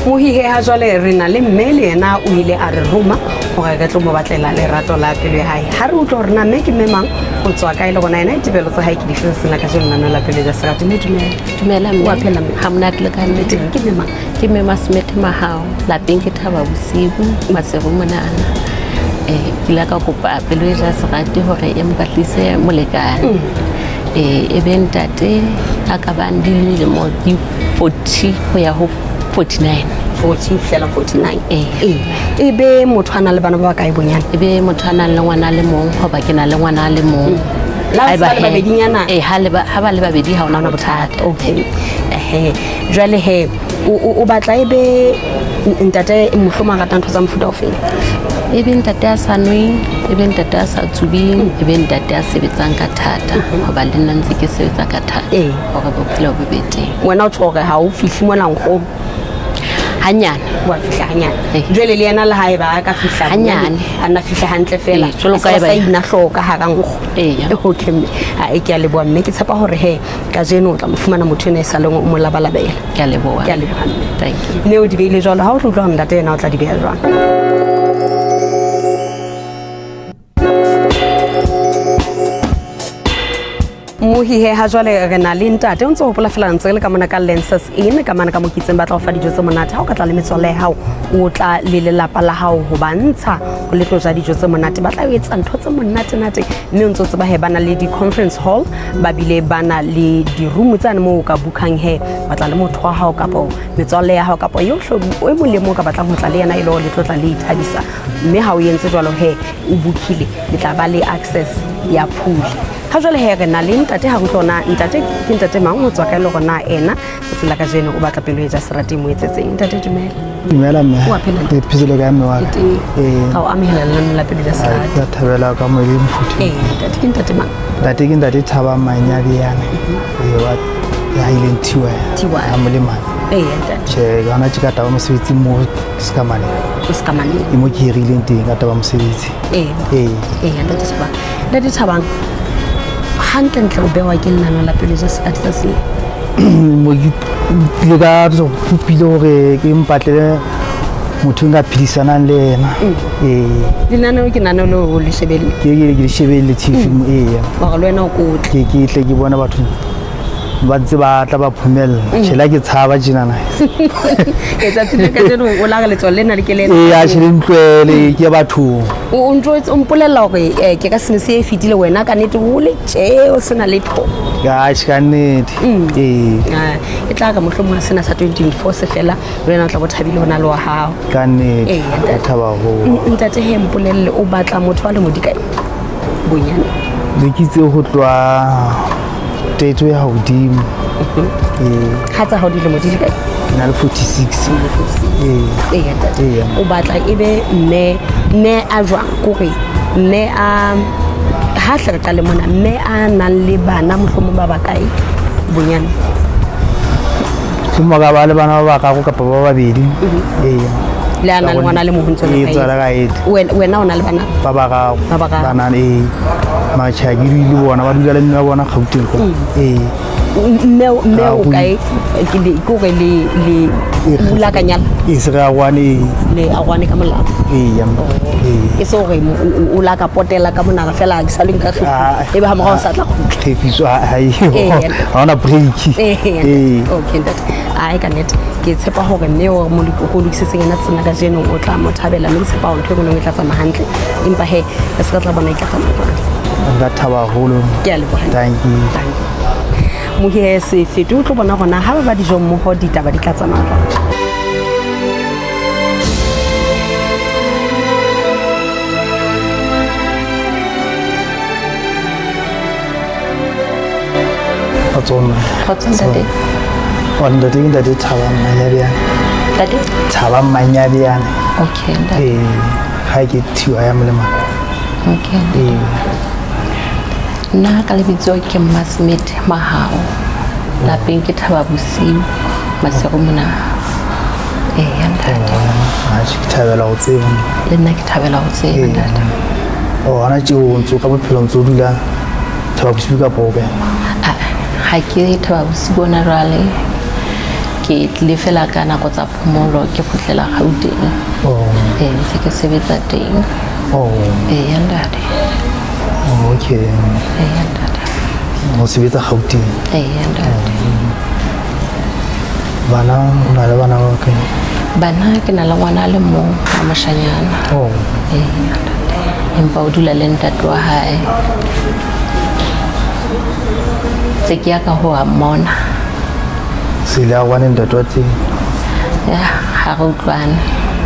Mohihe ha jwale re na le mme le yena o ile a re roma gore re tlo mo batlela lerato la pelo ya hae. Ha re utlwa gore na mme ke mme mang, o tswa kae, le gona yena ditebelo tsa hae ke dife sena ka jeno nano la pelo ja serati. Mme dumela. Dumela mme. Wa phela mme? Ha monate le ka mme. Teng, ke mme mang? Ke mme Masmete Mahao. Lapeng ke Thaba Bosiu, Maseru monana. Ke ile ka kopa pelo e ja serati hore e mpatlise molekane. E be ntate a ka bang dilemo di 40 ho ya ho 49. 40 fihlela 49. Ee. Ee. E be motho a nang le bana ba bakae bonyane? E be motho a nang le ngwana a le mong, hoba ke na le ngwana a le mong. La Haeba ba le he- babedinyana? Ee, ha ba le babedi ha hona bothata. Okay. Ehe. Jwale he o batla e be ntate mohlomong a ratang ntho tsa mofuta ofeng? E be ntate a sa nweng, e be ntate a sa tsubing, e be ntate a sebetsang ka thata, hoba le nna ntse ke sebetsa ka thata Ee. hore bophelo bo be teng. Wena o tjho hore ha o fihle mona nkgono? Hanyane. Wa fihla hanyane. Ee. Jwale le yena le ha eba a ka fihla Hanyane. bonyane, a nna fihla hantle fela. Ee, jwalo ka A sa eba sa ina hlooho ka hara nkgo. Ee. Okay mme. A e ke a leboha mme, ke tshepa hore he kajeno o tla mo fumana motho ena e sa leng o mo labalabela. Ke a leboha. Ke a leboha mme. Thank you. Mme o di beile jwalo, ha o tlo utlwa hore ntate yena o tla di beha jwang. Mohihe ha jwale re na le ntate o ntse o hopola fela ntse re le ka mona ka Lenses Inn, ka mane ka mokitseng ba tla o fa dijo tse monate. Ha o ka tla le metswalle ya hao, o tla le lelapa la hao ho ba ntsha ho le tlo ja dijo tse monate, ba tla o etsa ntho tse monate-nate. Mme o ntse o tseba he ba na le di-conference hall, ba bile ba na le di-room tsane moo o ka bookang he wa tla le motho wa hao kapo metswalle ya hao kapo yohle o mong le mong o ka batlang ho tla le yena e le hore le tlo tla le ithabisa. Mme ha o entse jwalo he o bookile, le tla ba le access ya pool. Ha jwale he re na le ntate, ha re utlwa hore na ntate ke ntate mang, ho tswa kae, le hore na ena tsatsing la kajeno o batla pelo e ja serati e mo etsetseng. Ntate dumela. Dumela mme. Wa phela? Ke phetse le kae mme wa ka? Ke teng. Ee. Ka o amohela lenane la pelo ja serati. Ke a thabela ka moya le mofuthu. Ee, ntate ke ntate mang? Ntate ke ntate Thabang Manyabiane. Ee, wa ya ileng Thiwa. Thiwa. Ha Molemane. Ee, ntate. Tjhe, ke hona tje ka taba mosebetsi mo Sekamaneng. O Sekamaneng. E mo ke hirileng teng ka taba mosebetsi. Ee. Ee. Ee, ntate Thabang. Ntate Thabang, hantlentle o behwa ke lenane la pelo ja serati tsatsing le? Mo ke ile ka kopile hore ke mpatlele motho nka phedisanang le yena. Ee. Lenaneo ke lenaneo leo o le shebelle? Ke le shebelle TV, ee. Hore le wena o kotle. Ke tle ke bone batho ba ntse ba tla ba phomella. Tjhe, la ke tshaba tjenana. Ke tsatsi le kajeno o la re letswalo lena le ke lena. Ee, a tjhe le ntlwele, ke bathong. O ntjwetse, o mpolella hore, ke ka seno se e fetile wena ka nnete o le tje, o sena letho. Ka tjhe, ka nnete. Ee. Ah, e tla re mohlomong ha sena sa 2024 se fela, le wena o tla bo thabile hona le wa hao. Ka nnete. Ee, ntate. Ka thaba haholo. Ntate he mpolelle, o batla motho wa lemo di kae? Bonyane. Ne ke itse ho tloha 30 ya hodimo. Ee. Ha tsa hao dilemo di le kae? Ke na le 46. Ee. Ee, ntate. Ee. O batla e be mme a jwang? Kore mme a, ha hle re qale mona, mme a nang le bana mohlomong ba bakae bonyane? Mohlomong ba ka ba le bana ba bararo kapa ba babedi. Ee. Le a nang le ngwana le mong ho ntso le Ee, kae? tswala ka ete. Wena o na le bana? Ba bararo. Ba bararo. Ba na le, ee. Mara tjhe, ha ke dule le bona, ba dula le mme wa bona Gauteng kwa. Ee. Mme Ka o ho kae? Ke le, ke hore le Ee, bula ka nyala? Ee, se re arohane, ee. Le arohane ka molao? Ee, ya mme. Oh. Ee. E se hore o la ka potela ka monana fela, ke sa le nka kgefu. Ah, Ebe ha morao o ah, sa tla kgutla. Kgefiso, ha, ha e, Ee, ha hona break. Ee, Ee. okay, ntate. Ai, ka nnete. Ke tshepa hore mme o mo go lokisetseng yena tsena kajeno o tla mo thabela, mme ke tshepa hore ntho e nngwe le nngwe e tla tsamaya hantle. Empa he, re se re tla bona e tla tsamaya jwang. Nka thaba haholo. Ke a leboha. Thank you. Thank you. Mohihe Sefete o tlo bona hore na ha ba ba dijo mmoho ditaba di tla tsamaya jwang. Kgotso mme. Kgotso ntate. Wa ntate ke ntate Thabang Manyabiane. Ntate? Thabang Manyabiane. Okay, ntate. Ee, ha ke Thiwa ya Molemane. Okay. Ee. Nna ka lebitso ke Mmasmith Mahao. Lapeng ke Thaba Bosiu, Maseru mona. Ee, ya ntate. Oh, atjhe, ke thabela ho tseba. Le nna ke thabela ho tseba, Ee. ntate. Oh, hona tje o ntso ka bophelo ntso o dula Thaba Bosiu kapa o kae? Ah, ha ke Thaba Bosiu bona jwale. Ke tlile fela ka nako tsa phomolo, ke kgutlela Gauteng. Oh. Ee, ntse ke sebetsa teng. Oh. Eya ntate. Okay. Eya ntate. O sebetsa Gauteng? Eya ntate. Bana, o na le bana ba bakae? Bana ke na le ngwana a le mong wa moshanyana. Oh. Eya ntate. Empa o dula le ntate wa hae. Tse ke ya ka ho a mmona. Se le arohane ntate wa teng? Ya, ha re utlwane.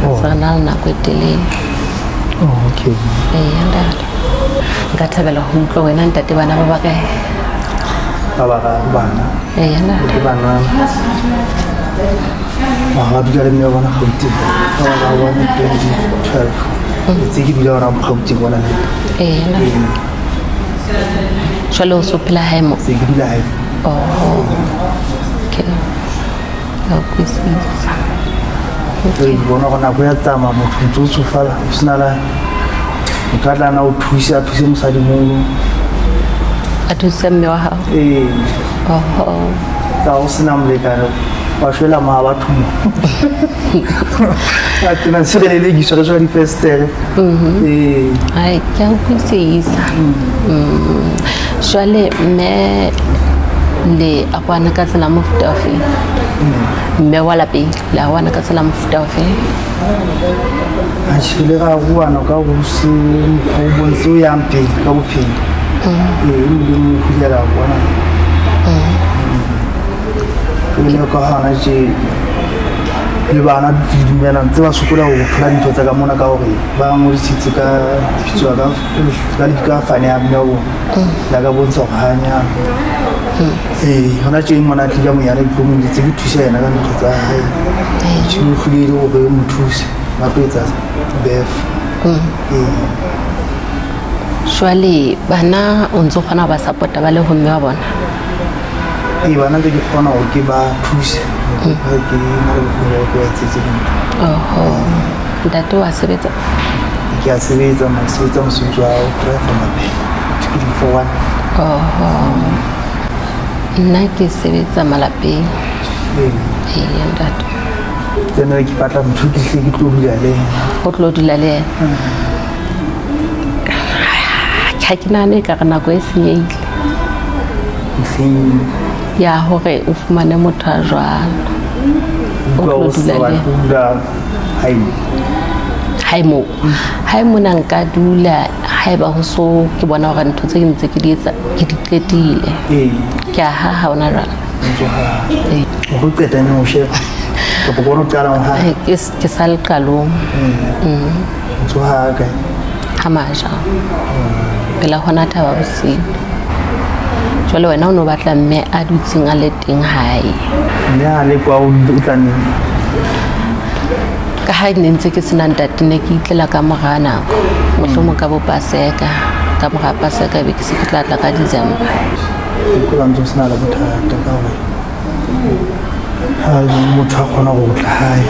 Oh. Se re na le nako e telele. Oh, okay. Eya ntate. Nka thabela ho utlwa wena ntate bana ba bakae? Ba bararo bana. Eya ntate. Ke banana. Ba dula le mme wa bona Gauteng. Ba bararo bana 2012. Tse ke dula hona Gauteng bona le. Eya ntate. Jwale o so phela hae mo? Se ke dula hae. Oh. Okay. Ka utlwisisa. Ee, bona gore nako ya tsamaya motho ntse o tsofala o sena la motho a tla na o thuse, a thuse mosadimoholo. A thuse mme wa hao? Ee. Oho. Ka o sena molekane wa shwela ma batho mo. A tena sirelelekiswa re tswa difestere. Ee. Ai, ke a utlwisisa. Jwale mme le arohana ka tsela mofuta ofe? Mme wa lapeng le arohana ka tsela mofuta ofe? Atjhe, le ra arohana ka ho se mokgwa o bontse o yang pele ka bophelo. Ee, e Modimo o hule ra arohana. E le ka hona tje le bana di dumelang tse ba sokola ho thola dintho tsa ka mona ka hore ba ngodisitse ka lebitso la ka, ka lebitso la fane ya mme wa bona. La ka bontsha hore ha nyalwa. Ee, hona tje ngwana a tlile monyane ke tlo mo ntse ke thusa yena ka ntho tsa hae. Tjhe, o hlile le hore o mo thuse, ba tlo etsa birth. Ee. Jwale bana o ntso kgona ho ba support-a ba le ho mme wa bona? Ee, bana ntse ke kgona hore ke ba thuse. Ke na le bokgoni ba hore ke ba etsetse dintho. Oho. Ntate wa sebetsa? Ke a sebetsa, ma ke sebetsa mosebetsi wa ho driver maphelo. Ke di four one. Oho. Nna ke sebetsa malapeng. Ee. Ee, ntate. Ke nna ke batla motho ke hle ke tlo dula le yena. O tlo dula le yena? Ha ke nahane ekare nako e senyehile. Ntlheng ya hore o fumane motho a jwalo. O Utlwa tlo o dula sa le batle ho dula hae mo. Hae mo. Hae mona nka dula haeba ho so ke bona hore ntho tse ke ntse ke di etsa ke di qetile. Ee. Ke a haha hona jwale. Ntso haha. Ee. O tlo qeta neng ho sheba? Kapa ke bona o qala ho haha? Ke sa le qalong. Ntso haha kae? Ha Maja. Pela hona Thaba Bosiu. Jwale wena o no batla mme a dutseng a le teng hae. Mme a le kwa o tla neng? Ka ha ne ntse ke sena ntate, ne ke itlela ka mora nako. Mohlomong ka bo Paseka, ka mora Paseka be ke se ke tla tla ka December. Ke utlwa ntse o sena le bothata ka hore ha motho a kgona ho tla hae.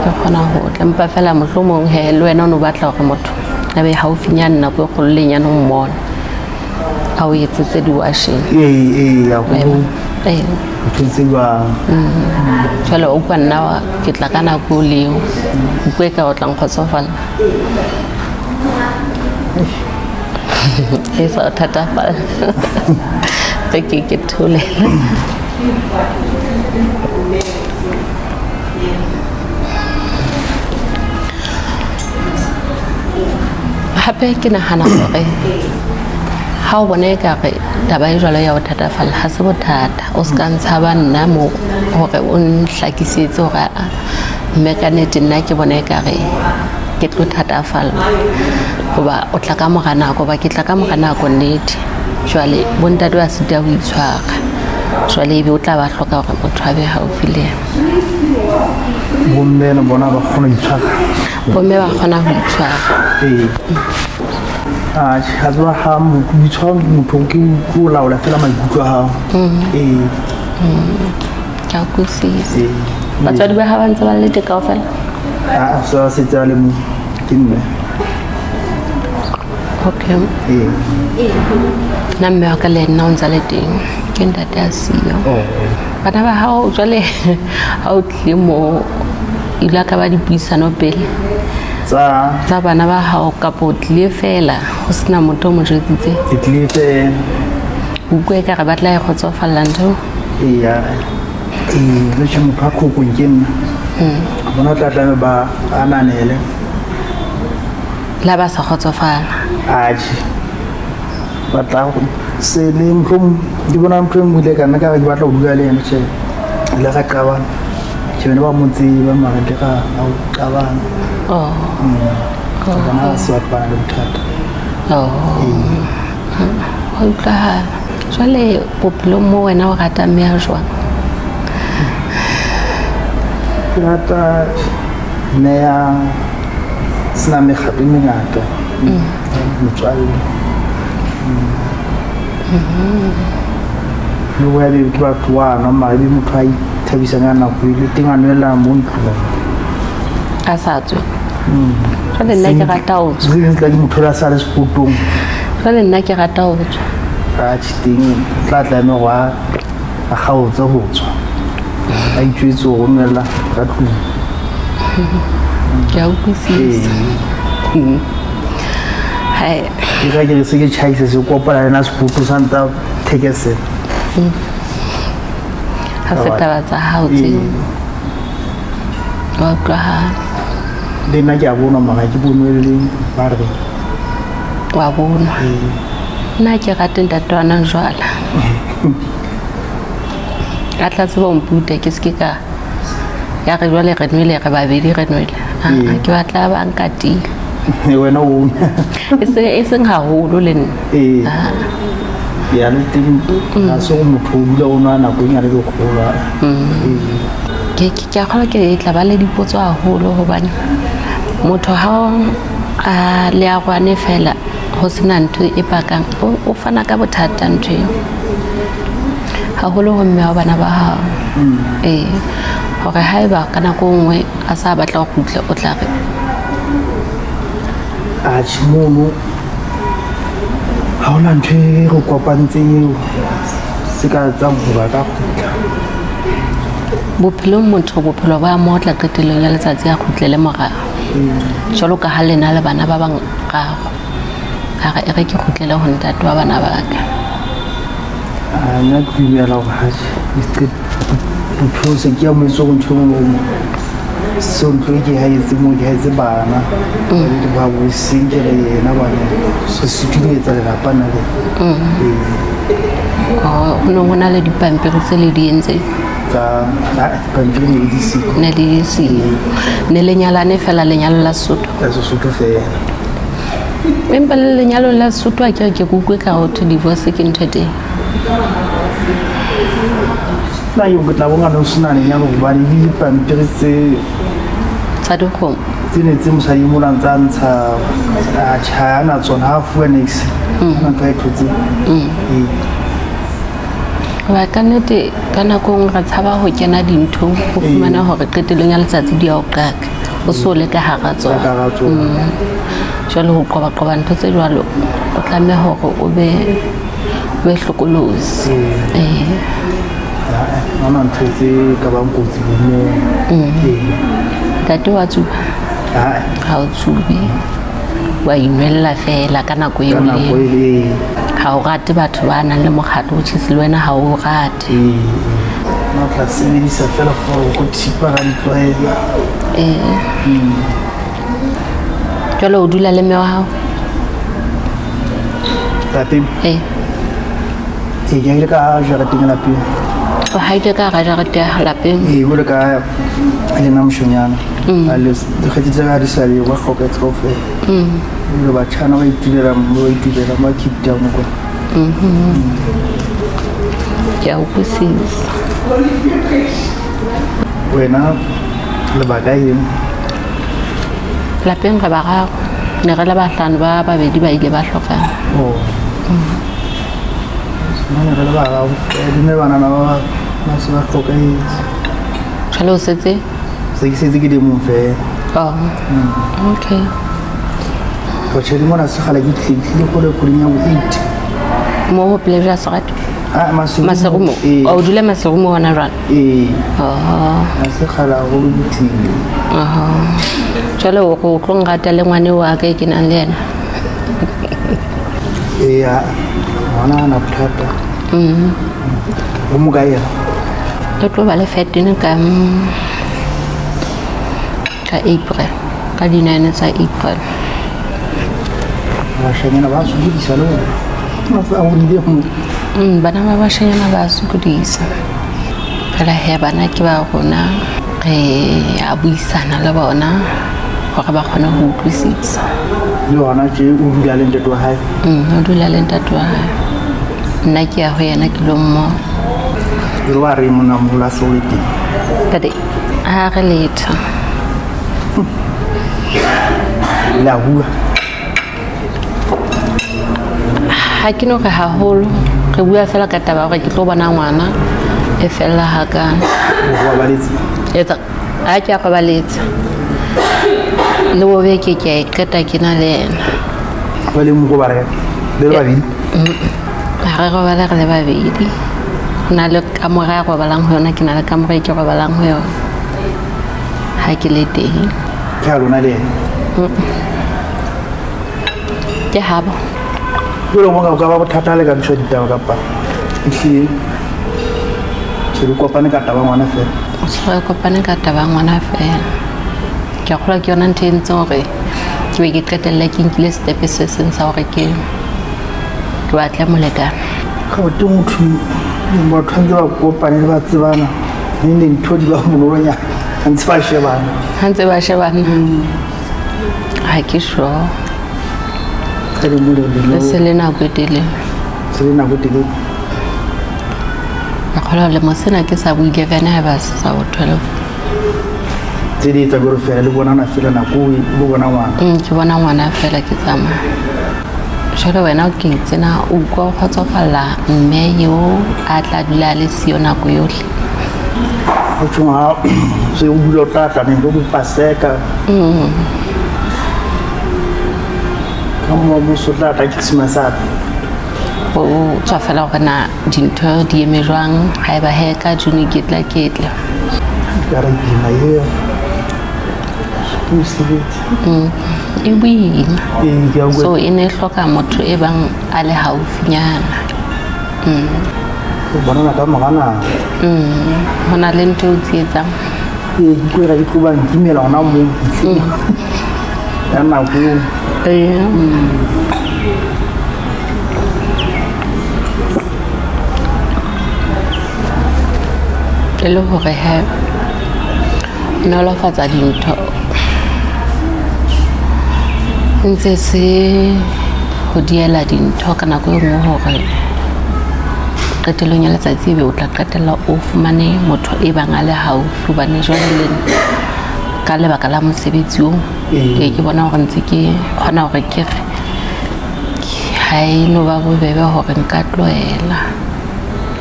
Ke kgona ho tla, empa fela mohlomong he le wena o no batla hore motho a be haufinyane nako e kgolo le nyane ho mmona. A o etsetse di-washing. Ee, ee, haholo. Ee. Ntho tse jwang. Jwale o utlwa nna ke tla ka nako leo. Utlwe ka o tla nkgotsofalla. E sa o thatafalla. Re ke ke tholela. Hape ke nahana hore ha o bona ekare taba e jwalo ya ho thatafalla ha se bothata, o ska ntshaba nna mo hore o nhlakisetse hore aa, mme ka nnete nna ke bona ekare ke tlo thatafalla hoba o tla ka mora nako, hoba ke tla ka mora nako nnete. Jwale bontate ba sita ho itshwara, jwale ebe o tla ba hloka hore motho a be haufi le yena. Bomme le bona ba kgona ho itshwara? Bomme ba kgona ho itshwara. Ee. Atjhe, ha tseba ha boitshwaro motho ke ho laola fela maikutlo a hao. Ee. Ke a utlwisisa. Ee. Batswadi ba hao ba ntse ba le teng kaofela? Aa, se ba setse ba le moo, ke mme. Okay. Ee. Nna mme wa ka le nna o ntsa le teng, ke ntate a siyo. Oh. Bana ba hao jwale ha o tlile mo ile ka ba dipuisano pele Tsa tsa bana ba hao, kapa o tlile fela ho sena motho o mo jwetsitse? Ke tlile fela. Utlwe e ka re ba tla e kgotsofalla ntho. Eya. Ee, le tjhe motho a qhokong ke nna. Bona o tla tlameha ba ananele. La ba sa kgotsofala. Atjhe. Ba tla se le mohlomong ke bona ntho e nngwe ile ka nna ka re ke batla ho dula le yena, tjhe. Ile ra qabana. Tjhe, bana ba mo tseba mara ile ra qabana. Oh. Bona ha se batho ba nang le bothata. Oh. Ho utlwahala. Jwale bophelong mo wena o rata mme ya jwang? Ke rata mme ya sena mekgatlo e mengata. Motswalle. Le boya be ke batho wa nwa mara ebe motho a ithabisang ka nako e le teng a nwela mo ntlong. A sa tswe. Jwale nna ke rata ho tswa. Se tla ke motho a sa le sepotong. Jwale nna ke rata ho tswa. Atjhe, teng tla tlameha hore a kgaotse ho tswa. A itjwetse ho romella ka tlung. Ke a utlwisisa. Hai. Ke ka ke re se ke tjhaise se kopana le na sepoto sa nta thekesela. Ha se taba tsa hao tseo. Wa utlwahala. Le nna ke a bonwa mara ke bonwe le ba re. Wa bonwa. Nna ke rate ntate wa nang jwala. A tla tseba ho mputa ke se ke ka ya re jwale re nwele re babedi re nwele. Ke batla ba nkatile. Wena o. E seng haholo le nna. Ee. Ya le teng ha se go motho o dula o nwa nako e nyane le kgolo. Ke a kgolwa ke tla ba le dipotso haholo hobane motho ha a le a rwane fela ho sena ntho e pakang o fana ka bothata ntho eo. Haholo ho mme wa bana ba hao. Ee, hore haeba ka nako e nngwe a sa batla ho kgutla o tla re atjhe mono ha hona ntho e re kopantseng eo se ka etsang hoba ka kgutla. Bophelong motho bophelo ba motla qetellong ya letsatsi a kgutlele morao. Jwalo ka ha lena le bana ba bang raro. A re e re ke kgutlele ho ntate wa bana ba ka. A nna ke dumela hore atjhe bophelo se ke amohetse hore ntho e nngwe le nngwe seo ntlo e ke haetse moo ke haetse bana. Ba bo seng ke re yena bana se sitile ho etsa lelapa na le. Oh, ho no ho na le dipampiri tse le di entseng? Tsa dipampiri ne di siko. Ne di siko. Ne le nyalane fela lenyalo la Sesotho? La Sesotho fela. Empa le lenyalo la Sesotho a ke re ke utlwe ka ho thwe divorce ke ntho e teng. Nna ke tla bona no sena lenyalo hobane le dipampiri tse tsa dikgomo tse ne tse mosadi mona ntsa ntsha a tjha na tsona ha fuwa nex. Ana ntho e thotseng. Ee. Hoba ka nnete ka nako nngwe re tshaba ho kena dinthong ho fumana hore qetellong ya letsatsi di a o qaka. O so le ka hara tsona. Ka hara tsona. Jwale ho qoba qoba ntho tse jwalo o tlameha hore o be hlokolosi. Ee. Ha hona ntho tse ka bang kotsi moo. Ee. Ntate wa tsuba? Ha o tsube. Wa inwella fela ka nako eo Ka nako le. e. Ha o rate batho ba nang le mokgatlo o tjhese le wena ha o rate. Ee. Nna tla sebedisa fela for go thipa ka ditlwaela. Ee. Jwale o dula le mme wa hao? Lapeng? Ee. Ee, ke ile ka jareteng lapeng. O haile ka hara jarete ya lapeng? Ee, jwalo ka le nna moshanyana. A le dikgetsi tsa ka di sa le ba hloketse kaofela. Ebile batjhana ba itulela mo ba itulela ba Cape Town kwa. Ke a utlwisisa. Wena lebaka eng? Lapeng re bararo. Ne re le bahlano ba babedi ba ile ba hlokahala. Oh. Nna ne re le bararo. Le banana ba se ba hlokahetse. Jwale o setse? Se ke setse ke le mong fela. Oh. Okay. Tjhe, le mona se kgale ke tlile, ke tlile kgole kgweding ya bo 8. Mo ho Pleasure Serato? Ah, Maseru. Maseru mo? Ee. O dula Maseru mo hona jwale? Ee. Ha se kgale haholo ke tlile. Jwale o re o tlo nrata le ngwane wa ka e ke nang le yena? Ee, ngwana ha na bothata. O mo kae yena? Re tlo ba le 13 ka April, ka di-9 tsa April. Bashanyana ba sokodisa le bona. Ba sa hodile mo. Bana ba bashanyana ba sokodisa. Fela he bana ke ba rona, re a buisana le bona hore ba kgone ho utlwisisa. Le hona tje o dula le ntate wa hae? O dula le ntate wa hae. Nna ke ya ho yena ke lo mmona. E le wa reng monna moholo a se o le teng? Ntate, ha re letho. Le a bua? Ha ke no re haholo, re bua fela ka taba ya hore ke tlo bona ngwana e fella hakana. O robaletse? Etsa, ha ke a robaletse. Le bo beke ke a e qeta ke na le yena. Jwale mo robala kae? Le le babedi? Ha re robale re le babedi. Ho na le kamore a robalang ho yona, ke na le kamore e ke robalang ho yona. Ha ke le teng. Ke ha lona le yena? Ke habo. Jwale mo ka ba bothata le ka ntho ditaba kapa ehlile se le kopane ka taba ngwana fela? Se re kopane ka taba ngwana fela. Ke a kgolwa ke yona ntho e entseng hore ke be ke qetelle ke nkile step se seng sa hore ke batle molekane. Ka bo teng motho batho ba ntse ba kopane le ba tsebana, ne ne ntho di ba bonolonyana ha ntse ba shebana. Ha ntse ba shebana. Ha ke sure. Ka le mo le le. Se le nako e telele. Se le nako e telele. Ka kgolwa lemo sena ke sa buile ka ena ha ba se sa bo 12. Tse di etsa jwalo fela le bonana fela nako e o bona ngwana. Ke bona ngwana fela ke tsamaya. Jwale wena o ke tsena o utlwa o kgotsofalla mme eo a tla dula a le siyo nako yohle. Ho tjho ha se o dula o tla tla neng bo Paseka. Ka mo mo so tla tla Christmas hape. O tswa fela hore na dintho di eme jwang, haeba he ka June ke tla ke tla. Ka re boima eo. Ke mosebetsi. E boima. Ee, ke a utlwa. So e ne e hloka motho e bang a le haufinyana. O bonana ka mora nako. Ho na le ntho e o tsietsang. Ee, ke utlwa ke tlo ba nkimela hona moo. Ya nako eo. Ee. E le hore he nolofatsa dintho ntse se ho diela dintho ka nako e nngwe hore qetellong ya letsatsi ebe o tla qetella o fumane motho e bang a le haufi, hobane jwale le ka lebaka la mosebetsi oo, Ee. ke bona hore ntse ke kgona hore ke re ha e no ba bobebe hore nka tlohela.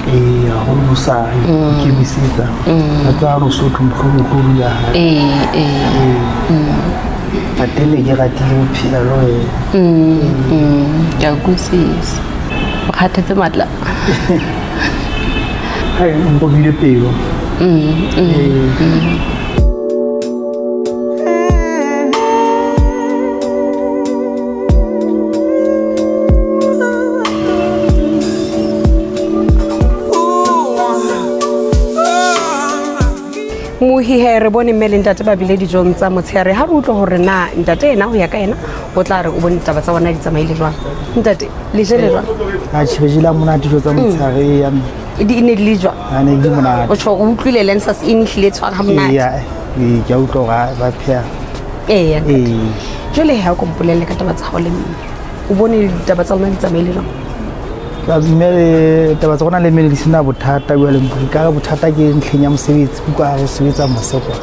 Ee, haholo ho sa ikemisetsa. Ka tsa Lesotho mohlomong o tlo dula hae. Ee, ee. Ee. Atele ke ratile ho phela le wena. Ke a utlwisisa. O kgathetse matla. Hai, o nkobile pelo. Ee. Mohihe re bone mme le ntate ba bile dijong tsa motshehare. Ha re utlwe hore na ntate yena ho ya ka yena o tla re o bone ditaba tsa bona di tsamaile jwang. Ntate, le jele jwang? Ha tjhe, re jele monate dijo tsa motshehare ya mme. Di ne di le jwang? Ha ne di monate. O tjho o utlwile Lancers e hlile tshwara ha monate. Ee, ee, ke a utlwa hore ba pheha. Ee, ntate. Ee. Jwale ha o ko mpolelle ka taba tsa hao le mme. O bone ditaba tsa lona di tsamaile jwang? Ka mme le taba tsa rona le mme di sena bothata jwale, ka re bothata ke ntlheng ya mosebetsi, ke utlwa o sebetsa mose kwa.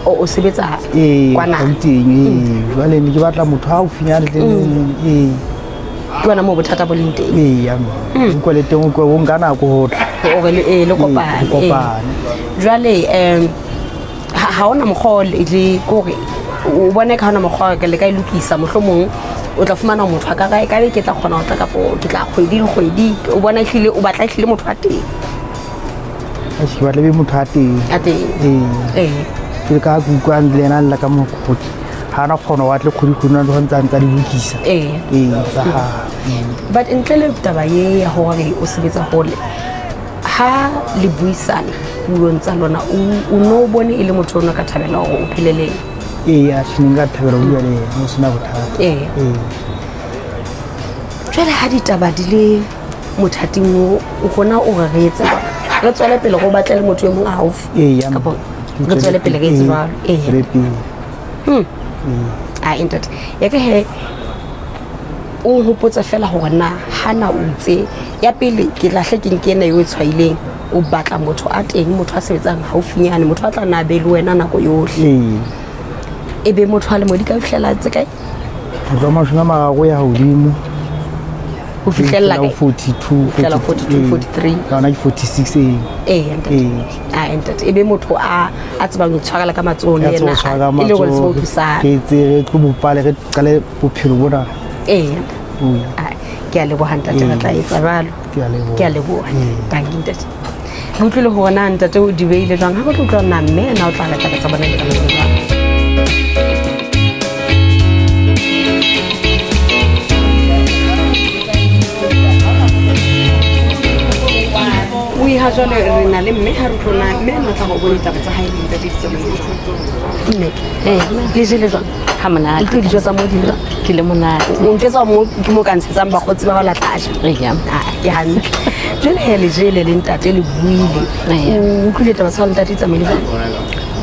O sebetsa Ee, kwana? Gauteng, ee. Jwale ne ke batla motho haufinyane tle ee. Ke wena moo bothata bo leng teng? Ee, ya mme. Utlwa le teng, utlwa o nka nako ho tla. Hore le kopane, Ee, le kopane. ee. Jwale, ha hona mokgwa o le kore O bone ka hona mokgwa le ka e lokisa, mohlomong o tla fumana motho a ka kae kae, ke tla kgona ho tla kapo ke tla kgwedi le kgwedi. O bona ehlile o batla ehlile motho a teng? Eish, ke batla e be motho a teng. A teng. Ee. Ee. Ke ka ke utlwang le ena a lla ka mokgotsi, ha ana kgona wa tle kgwedi kgwedi, o ntse a ntse a di lokisa. Ee. Ee, tsa hae. But ntle le taba ye ya hore o sebetsa hole, ha le buisana puong tsa lona, o no bone e le motho o no ka thabela hore o phele le ena? Ee, atjhe, ne nka thabela ho bua le yena, ho sena bothata. Ee. Ee. Jwale ha ditaba di le mothating o, o rona o re re etse jwang? Re tswele pele re o batlele motho e mong a haufi? Ee, ya Kapo re tswele pele re etse jwalo? Ee. Tswele pele. A ntate ya ka he, o nhopotse fela hore na hana o itse ya pele ke tla hle ke nke ena eo e tshwaileng. O batla motho a teng, motho a sebetsang haufinyane, motho a tla na be le wena nako yohle. Ee. E be motho a lemo di ka fihlela tse kae? Ho tloha 30 ya hodimo. Ho fihlella Ho kae? 42. Fihlela 42, 43. Ka yona ke 46, ee. Ee, ntate. Ee. A ntate, e be motho a tsebang ho tshwarela ka matsoho le Ya tseba yena, ho tshwara ka e le hore le tsebe ho matsoho, thusana. re etse re tlo bopale, re qale bophelo bona. Ee. Ah, ke a leboha ntate, re tla etsa jwalo. Ke a leboha. Ke a leboha. Dankie ntate. Re utlwile hore na ntate o di beile jwang. Ha re tlo utlwa na mme ena o tla re taba tsa bona di tsamaile jwang. O ha jwale re na le mme, ha re utlwe na mme ena o tla go bone taba tsa hae le ntate di tsamaile jwang. Mme, Ee. le jele jwang? Ha monate. Utlwe dijo tsa mo di le jwang? Ke le monate. O ntjwetsa mo ke mo ka ntshetsang bakgotsi ba hao la tla ja? Eya. Ah, ke hantle. Jwale he, le jele le ntate, le buile. Eya. O utlwile taba tsa hao le ntate di tsamaile jwang?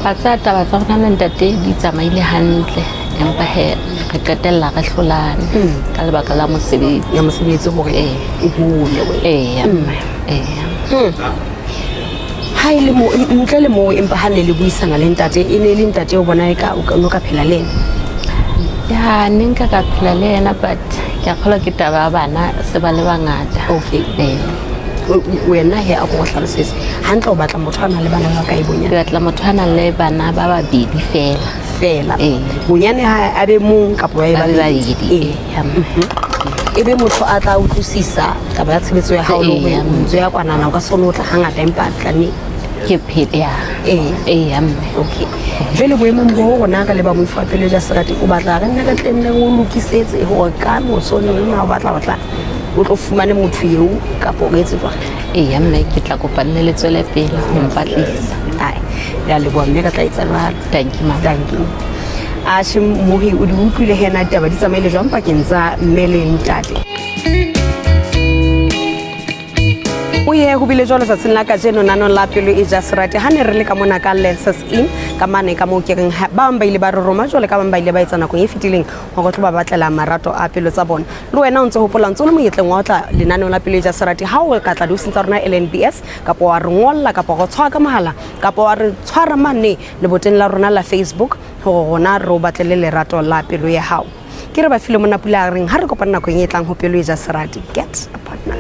Ba tsaya taba tsa rona le ntate di tsamaile hantle, empa he re qetella re hlolane ka lebaka la mosebetsi. Ya mosebetsi hore Ee. o hole wena. Eya mme, eya. Ha e le mo, ntle le moo, empa ha ne le buisana le ntate, e ne e le ntate o bona e ka o no ka phela le ena? Ya, ne nka ka phela le yena, but ke a kgolwa ke taba ya bana se ba le bangata. Okay. Ee. Wena he, a ko go hlalosetse hantle, o batla motho a nang le bana ba kae Ke bonyane? batla motho a nang le bana ba babedi fela. Fela. Ee. Bonyane ha a be mong kapo ba e Ba be babedi? babedi. Ee. Eya mme. E be motho a tla utlwisisa taba ya tshebetso ya hao le hore Eya. o ntso ya kwanana, o ka se kgone ho tla hangata, empa tlanne Ke phele ya. Ee. Eya mme. Okay, jwale boemong bo rona ka le ba moifo wa pelo ja serati, o batla re nne re tle nne o lokisetse hore ka moso neng ha o batla ho tla, o tlo fumane motho eo, kapo re etse jwang? Eya mme, ke tla kopa nne le tswele pele ho mpatlisa. Ai, re a leboha mme, re tla etsa jwalo. Thank you, mama. Dankie. Ashe mohi, o di utlwile he na ditaba di tsamaile jwang pakeng tsa mme le ntate. O ye ho bile jwalo tsatsing la kajeno nanong la pelo e ja serati, ha ne re le ka mona ka Lenses Inn ka mane ka moo ke reng ba bang ba ile ba re roma jwale ka bang ba ile ba etsa nakong e fetileng hore tlo ba batlela marato a pelo tsa bona. Le wena o ntse hopola, ntse o le monyetleng wa ho tla lenaneong la pelo e ja serati, ha o ka tla diofising tsa rona LNBS, kapa wa re ngolla, kapa wa tshwara ka mohala, kapa wa re tshwara mane leboteng la rona la Facebook, hore rona re o batlele lerato la pelo ya hao. Ke re ba file mona pula a reng ha re kopana nakong e tlang ho pelo e ja serati. Get a partner.